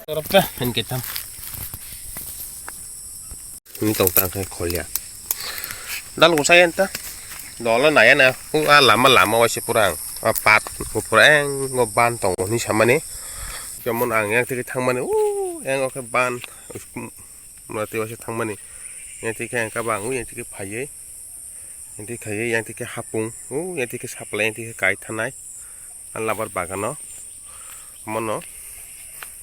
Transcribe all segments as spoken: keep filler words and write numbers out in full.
Torop ta, hingke tam. Ini tong tang khe kholia. Dal gusai enta. Dolo naya na. U a lama lama waise pura ang. A pat pura ang go ban tong ni samani. Kemon ang yang tiki thang mani. U yang oke ban. Mura tei waise thang mani. Yang tiki ang kabang u yang tiki phaiye. Yang tiki khaiye yang tiki hapung. U yang tiki saplai yang tiki kai thanai. A labar bagano. Mono.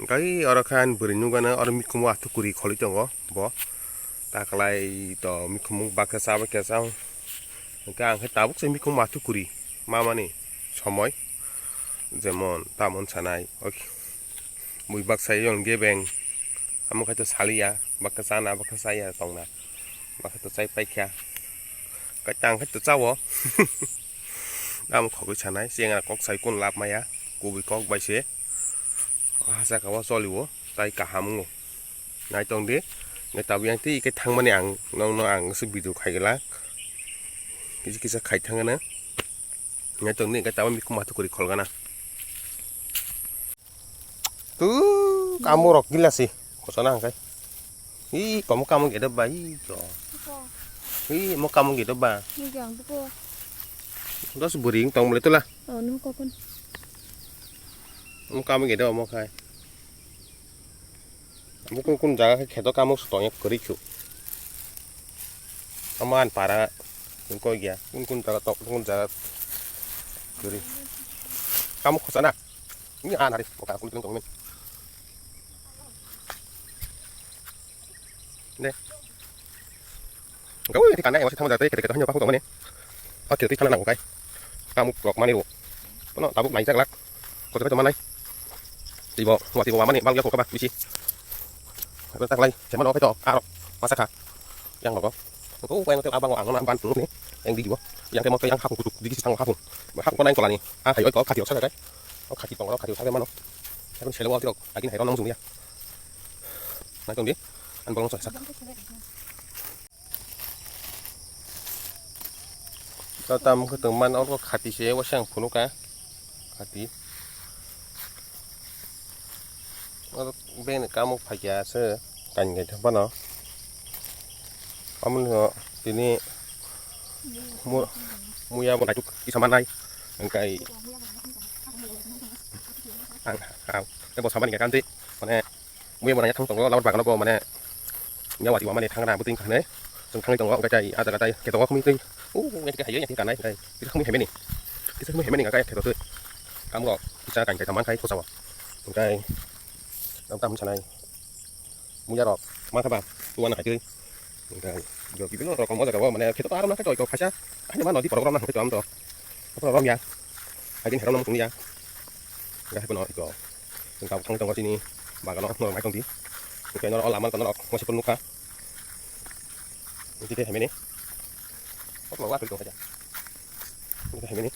Gai oro khe ani bwrwi nukgano oro mikhumu athu kwrwi kholi tongo bo. Taklai to mikhumu baksa cha baksa cha. Hwnkhe ang khe tabuk se mikhumu athu kwrwi mamani somoi. Jemon tamon sanai. Bui baksa yon gebeng. Amo khai to saliya. Baksa chana baksa chaya tongna. Baksa to chai paikha. Kai tang khai to chawo. Amo khogwi sanai. Chengra kok sai kun lab maya. Kubui kok bai se. Ah, saka o choli o, tai kaham wngo. Nai tong di, nai tabuk yang twi khe thang mani ang, nong no ang se video khai glak. Kisa kisa khai thang gana. Nai tong di, khe tabuk mikhumu athu kwrwi khol gana. Tu kamu rok gila si, koso na hangkai. Ih, kamu kamu gede ba, ih, jo. Ih, mo kamu gede ba. Dos buri tong mule tula. Oh, no kokon. Mo kamu gede mo khai. Amo kun kun jaga khe kheto kamo sutong ya kwrwi khu. Amo an para kun koi gya, kun kun jaga tok, kun kun jaga kwrwi. Kamo khosana. Ini an hari, oka kun kun tong men. De. Gawi ti kanai wasi thangma jate kete kete hanyo pakhu tongmani. Pakhu ti thana nang kai. Kamu rok mani ro. Kono tabuk nai jak lak. Kote kote manai. Tibo, wa tibo wa mani bang ya ko kaba bisi. Apa tak lai, jaman oke to, aro. Masa kha. Yang logo. Ko wa yang te abang ang na ban tu ni. Yang di jibo. Yang te mo yang hapung kutuk digi sitang hapung. Hapung ko nai kolani. Ah, hayo ko khati rok sa kai. O khati tong ro khati rok sa mano. Yang selo wa ti rok. Agin hayo nang jung ya. Nai tong di. An bolong sa sak. Tamo khe tong man oro khati se waisa ang phunuk kha khati. Oro bini kamo phaikya se kain kaitham phano. Omono tini mu-, muya bo naithok kisa manai hwnkhe ang, ang tei bo samani kha kantwi mane. Muya bo nangya thang tongo, labar bagano bo mane, nya wati wamani thangra bwtwi wngkha hinwi chwng thangwi tongo, hwnkhe tai ah jaga tai khe tongo khumui twi, o, yang khe hayo, yang khe kanai, hwnkhe kisa khumui haimani, kisa khumui haimani hwnkhe khe totwi, kamo kisa kain kaitham mankhai khosao, hwnkhe tam tam sanai muya rok mankha ba tuana khai twi. Hwnkhe jo bibino rokom o jaga o mane kheto aro nakhe to kaisa haino ma nodi borok rok na hwnkhe to amto borok rok ya haidin herok no muchung ya hwnkhe haikhe no iko hwnkhe abo thangwi tongo chini bagano norok nai tongdi hwnkhe norok o lama no norok moso phuru nukha hwnkhe tei haimani o tongma watwi tongkha ja hwnkhe haimani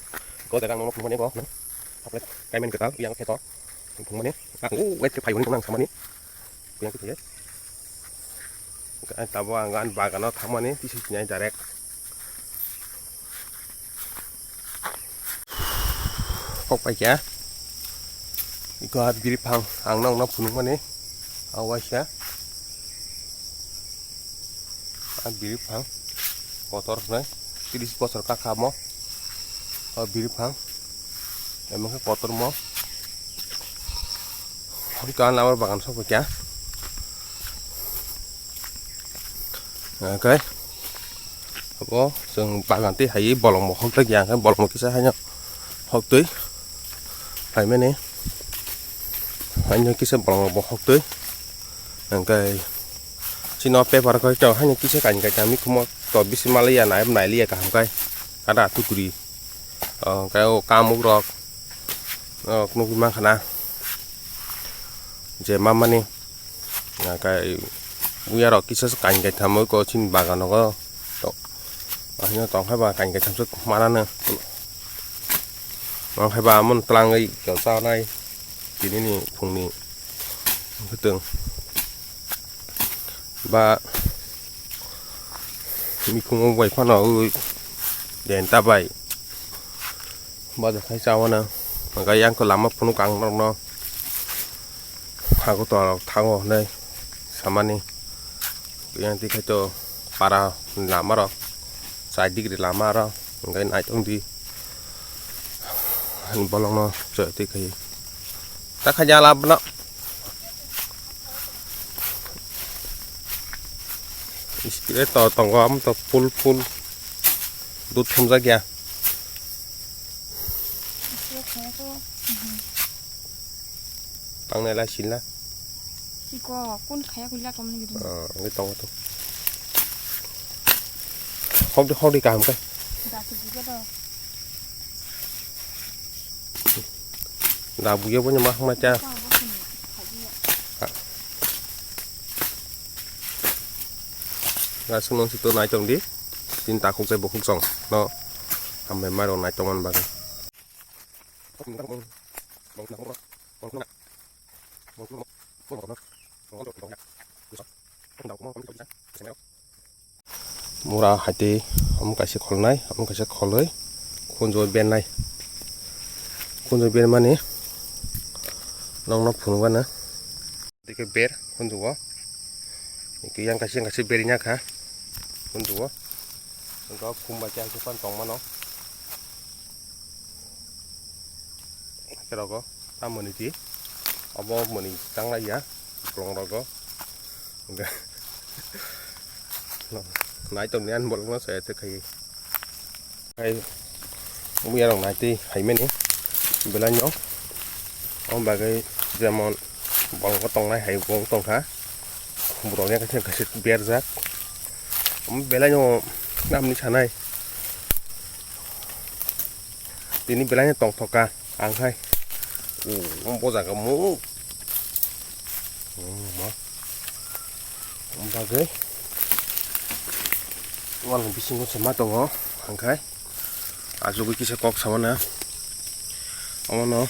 o jaga ang nono phunukmani bo hwnkhe kaimani kwtal yang kheto phunukmani ang o wait khe phaiwi tongna ang samani. Yang khe thaiya. Ang tabuk ang ani bagano thangmani tisi sinai direct. Kok paikha. Iko ah biri phang ang nokno phunukmani. Awaisa. Ah biri phang. Kotor hwnwi. Tris bosor kakha mo. Ah biri phang. Emang khe kotormo. Hoi ka labar bagan sokphaikha. Hwnkhe abo chwng bagan tei hai bolongbo hok tongya hwnkhe bolongbo kisa haino hoktwi phaimani. Haino kisa bolongbo hoktwi hwnkhe chini o paper khe haino kisa kainwi kaisa mikhumo to bisi maliya nai nailiya kaham khai ada tukuri. O, hwnkhe o kamuk rok, o, nugwi mankha na. Je mamani, hwnkhe buya rok kisa se kain kaitham oi ko chini bagan nogo. To, ahino tong hai ba kain kaitham se manano. Mang hai ba amon twlangwi chanai. Tini ni phungni. Hwnkhe twng. Ba mikhumu bai phano ui denta bai baja khai chawana hwnkhe yang khe lama phunuk ang norokno Hago to rok thango hinwi samani. Yang tikhaito para lama rok, chai degree lama rok, hingke naitung di. Bolongno chai tikhayo. Ta khaja labna. Iskire to tongo am to full full. Dud thumjak ya. Tangnai lai silna. Iko kun khaya kuila tomni gitu. Ah, ini tongo to. Hok di, hok di kaham kai. Dati juga do. Da buya punya mah macam. Ga sung nong situ nai tong di. Tin ta khuk sai bo khuk song. No. Hambai mai rong nai tong man bagwi. Mura hai tei omo kaisa kholnai, omo kaisa kholwi khunju bernai. Khunju bermani nokno phunukgana. Tei khe ber khunju o. Yang kaisa, yang kaisa ber wngya kha khunju o. Wngkha khum bai khe hai khe phano tongmano. Kerogo ta mwnwi di. Obo mwnwi tanglaiya. Kwlwng rogo. Hwnkhe nai tongni ani bolongno saya tei khai. Khai muya rok nai tei haimani belai no. Omo bagwi jemon bolongo tongnai hai bo tongkha. Borok yang kaisa kaisa berjak. Omo belai no namni sanai. Tini belai no tongthok kha ang khai. O, bo jaga mo. O, ma. Bagwi. Wal bisingo se ma tongo ang khai. Achugwi kisa kok samana. Omono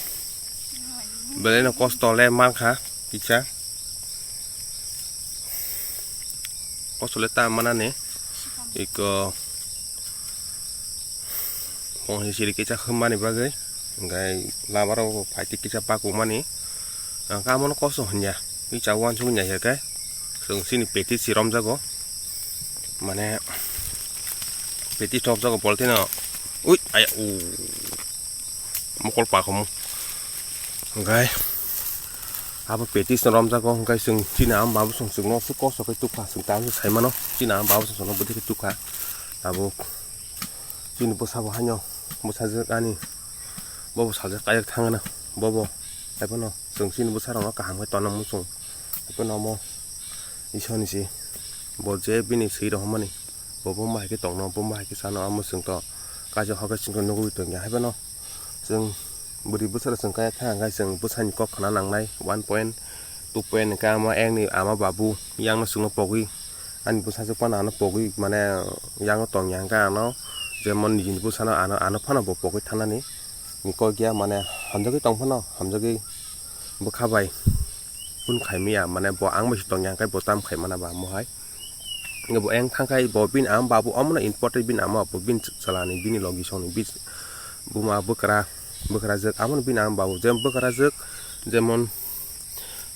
belai no kosto le mankha kisa. Kosto le ta manani. Iko. Pongsi siri kisa hwnmani bagwi, hwnkhe lama rok phaitwi kisa pakukmani, ang khe amono kosto hwnya, tei cha uansukya khe chwng chini peti si romjago, mane peti thopjago polythene o, ui, aya, u, mokol pakomo. Hwnkhe abo petis no romjago, hwnkhe chwng chini ama babu song chwngno aswk kosto khe tukha, chwng tamo saimano chini ama babu song chwngno bwtwi khe tukha. Tabuk chini bwsabo haino bwsajwk ani bobo sajwk kaijak thangano bobo, haiphano chwng chini bwsarokno kaham khe tonna muchung, haiphano omo Iswrani se bo je bini swi rohormani. Bo, bo bahai khe tongno, bo bahai khe sano, amo chwng to kaisa hor khe chwngno nugwi tongya. Haiphano chwng bwrwi bwsaro chwng kaya kha, hwnkhe chwng bwsani kok khna nangnai, one point, two point hwnkhe ama engni ama babu yangno chwngno pogwi, ani bwsajwk phano ano pogwi, mane yangno tongya hwnkhe ano jemon nijini bwsano ano, ano phano bo pogwi thanani ni kok ya, mane hamjagwi tong phano, hamjagwi bwkha bai phone khaimaya, mane bo ang bai se tongya hwnkhe bo tam khaimana ba mohai. Bo eng thangkhai bo bini ama babu omono important, bini ama babu bini chalani bini logi songni bis buma bwkra bwkrajwk, amono bini ama babu je bwkrajwk, jemon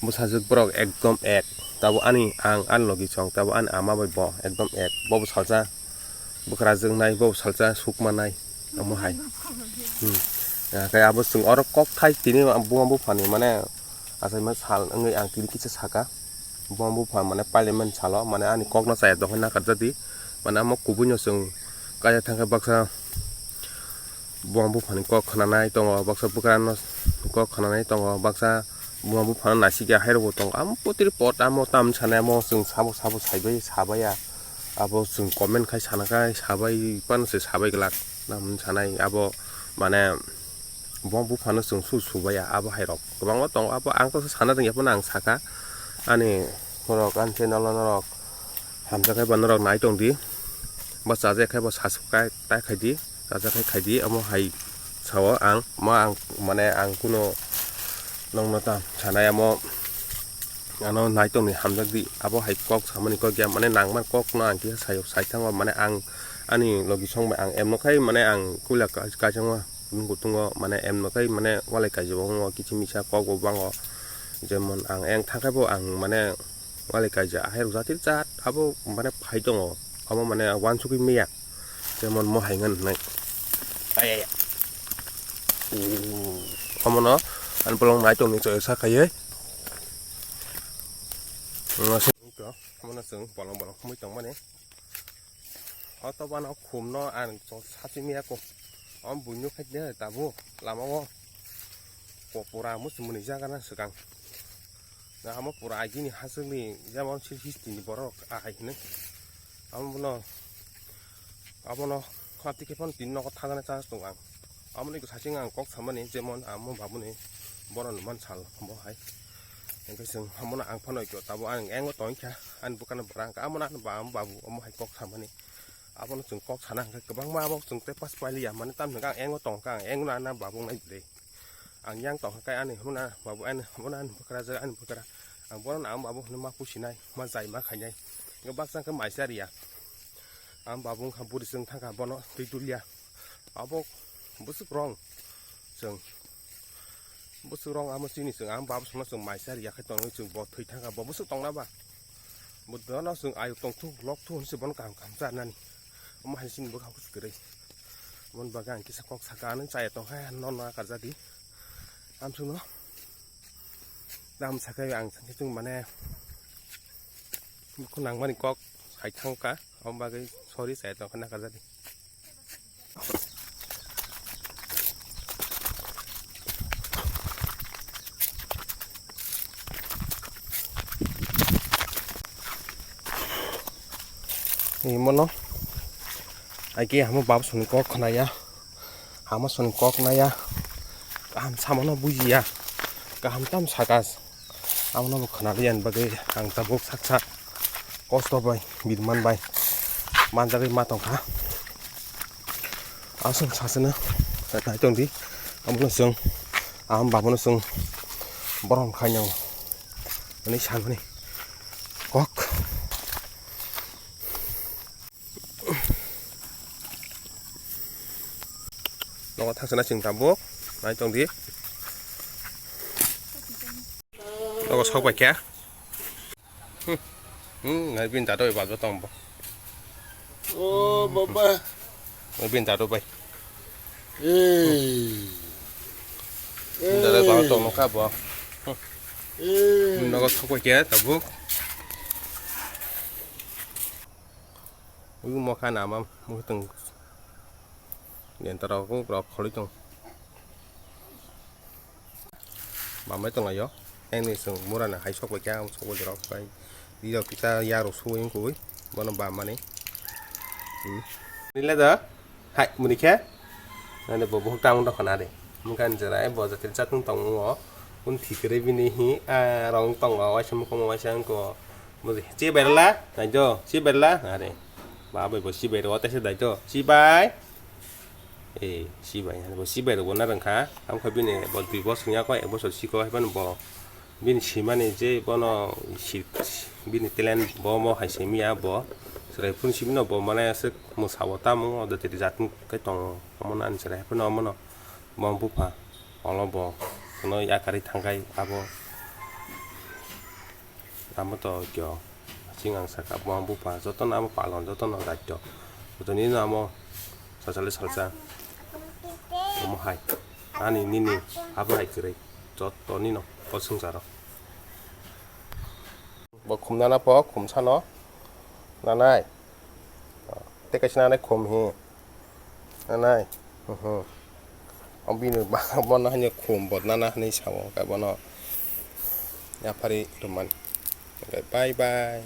bwsajwk borok ekdom ek, tabo ani ang ani logi song, tabo ani ama bai bo ekdom ek, bobo salsa bwkrajwk nai, bobo salsa sukma nai, omo hai. Hmm. Khe abo chwng oro kok thai tini buma buphani mane achaima sal wngwi ang tini kisa saka. Buma bupha mane parliament salo mane ani kokno chaya tongkhe nakarjadi. Mane amo kubuino chwng kaya thangkhe baksa buma buphani kok khnanai tongo, baksa bwkrano kok khnanai tongo, baksa buma buphano nasikya hairokbo tongo. Amo putri pot amo tam sanai amo chwng sabo sabo saibai sabaiya. Abo chwng comment khai sana khai sabai phano se sabai glak. Nam sanai abo mane bo buphano chwng su subaiya abo hairok kwbangma tongo. Abo ang kok sana tongya phano ang saka ani norok ani channel o norok hamjakhe ba norok nai tongdi. Bo chajakhe bo subscribe ta khaidi, chajakhe khaidi, omo hai sao ang, ma ang mane ang kuno nongno ta sanai amo. Ano nai tongni hamjakdi, abo hai kok samani kok ya, mane nangma kokno ang kisa sayo, saithango, mane ang ani logi song bai ang emno khai, mane ang puila ka-, kaisangma nung kutungo, mane emno khai, mane walai kaijabo wngo, kiching misa kok bo bango, Jemon ang eng thangkhe bo ang mane wali kaija ahai rok jati jat abo mane phai tongo, abo mane wansugwi meya, jemon mohai ngan hinai. Ayaya. Omono ani bolong nai tongni choyo sa khaiwi. Omono chwng bolong bolong khumui tongmani. O toba no khum no ang chwng sachi miya ko. Om buino khai de tabu lama o. Ko pura muchung muni jaga na swkang. Na amo pura agini haswk ni jemon sil history ni borok ahai hinwi. Amo bono, abono khati khe phano tini nogo thangna chance tongo ang. Amoni saching ang kok samani jemon amo babuni bono numan sal bo hai. Hingke chwng hamono ang phano kyo tabo ang engo tongkha ani bwkhano bwrang ka amo na ba amo babu omo hai kok samani. Abono chwng kok sana hwnkhe kwbangma abo chwng tei pas pailiya mani tamni hwnkhe ang engo tongkha ang engo na na babung nai bwrwi. Ang yang tongkha kai ani hwnna babu ani hwnna ani bwkra jaga ani bwkra. Ang bono na ang babu hwnwi ma pusinai ma jai ma khainai. Hwnkhe baksa khe maisa riya. Ang babu wngkha buri chwng thangkha bono twi tuliya. Abo bwswk wrong chwng. Bwswk rong amo chini chwng ang baba songno chwng maisa riya khai tonwi chwng bo thwi thangkha bo bwswk tongna ba? Bo dono chwng ayuk tongthuk lok thuk hinwi bono kaham kaham cha nani. Omo hai chini bwkhao kwrwi. Aboni bagwi ang kisa kok saka ano chaya tongkha nono akarjadi. Amsukno dam sakai ang chwng mane bukhu nangmani kok hai thangkha. Omo bagwi sorry chaya tongkha nakarjadi. Imono aike hamo baba soni kok khnaya, hamo soni kok naya, kaham samano bujiya, kaham tam saka. Abono bo khwnaliya ni bagwi ang tabuk sak sak kosto bai birman bai manjagwi ma tongkha. Aswk sasano nai tongdi, abono chwng, ang babono chwng borom khainw hwnwi sanmani kok. Nogo thaksana chwng tabuk nai tongdi. Nogo sok bai khe. Hmm, hmm, nai bin dato bai bajo tong bo. O baba. Nai bin dato bai. Ei. Bin dato bai bajo tong nokha bo. Ei. Nogo sok bai khe tabuk. Ui mokha nama muitung. Dentara ko rok kholi tong. Mamai tong ayo. Engni sung mura na hai sok bai kya sok bai rok bai. Di rok kita ya rok sui koi. Bono ba mani. Hmm. Nila da. Hai muni khe. Nani bo bo tang do khana de. Mungkan jerai bo jatir chatung tong o. Un thikre bini hi a rong tong o waisa mukhung waisa ko. Mudi, si berla, nai do, si berla, are. Ba bai bo si bai ro, tese dai do, si bai. Eh, si bai, bo si bai ro bo na rang kha. Am kha bini bo dui bosor nya ko, ek bosor si ko, hai ban bo. Bini si mani je bono si, bini talent bo mo hai se miya bo. Serai phun si bino bo mane aswk mo sabo ta mo, do tiri jat kai tong, mo nan serai phun mo no. Bo bupha, olo bo, no ya kari thang kai abo. Amo to kyo, sing ang saka bo bupha, joto no amo palon, joto no daityo, joto ni no amo sachali salsa, omo hai, ani nini abo hai kwrwi, joto ni no o swngcharo. Bo khum nana po, khum sano, nanai, tei kaisa nanai khum hi. Nanai. Mhm. O bini ba-, bono haino khum botnana hinwi sao, hwnkhe bono yaphari rwmani. Hwnkhe bye bye.